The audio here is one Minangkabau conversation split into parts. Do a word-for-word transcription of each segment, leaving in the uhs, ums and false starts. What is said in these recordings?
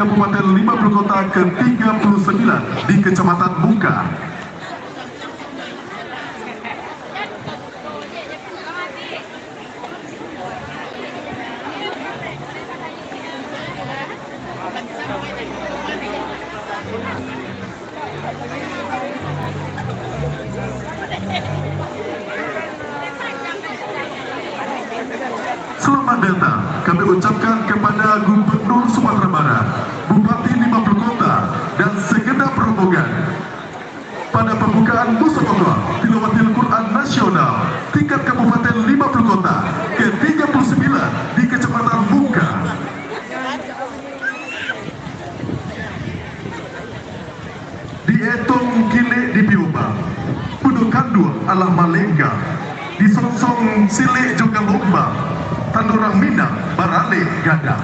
Kabupaten Lima Puluh Kota ke tiga puluh sembilan di Kecamatan Mungka. Selamat datang kami ucapkan kepada Gubernur Sumatera Barat, Bupati Lima Puluh Kota, dan segenap rombongan pada pembukaan Musabaqah Tilawatil Quran Nasional tingkat Kabupaten Lima Puluh Kota ke tiga puluh sembilan di Kecamatan Mungka. Dietong kilek di piobang, budo kanduang alah malenggang, disongsong silek jo galombang, tando urang Minang baralek gadang.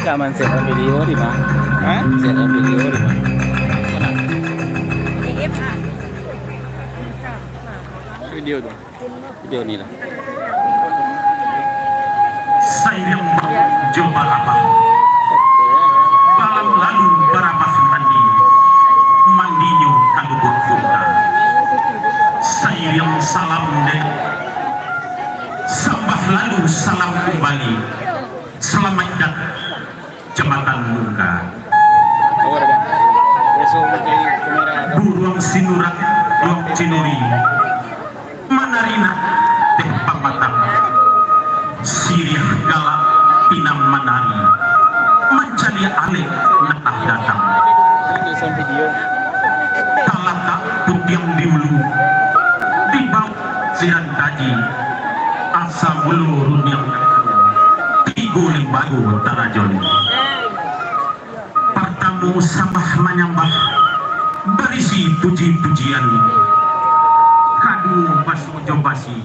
Aman, share video di mana? Hah? Share video di mana? Mana? Video tu. Video ni lah. Sairiang jo barabah, balam lalu barabah mandi, mandinyo ka Lubuak Bungka. Sairiang salam dek, sambah lalu salam kumbali. Salamaik datang Kacamatan Mungka. Buruang sinurak, buruang cinuri, manari nak dek pamatang. Siriah galak pinang manari, mancaliak alek nak lah datang. Talatak putiang di ulu, di bawah siran taji, asa mulo runiang tigo limbago tarajo ni. Partamo sambah manyambah, barisi puji-pujian. Kaduo baso jo basi,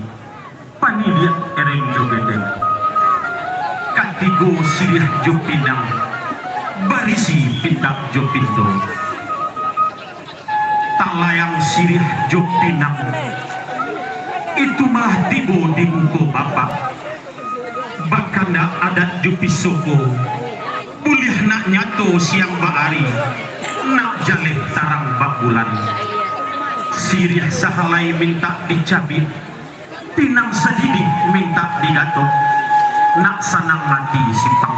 paniliak erem jo bedeng. Katigo siriah jo pinang, barisi pintak jo pinto. Talayang siriah jo pinang, itu malah tibo di muko bapak. Bakandak adat jo pisoko, buliah nak nyato siang baari, nak jaleh tarang babulan. Siriah sahalai mintak dicabik, pinang sadidih mintak digatok, nak sanang mati simpang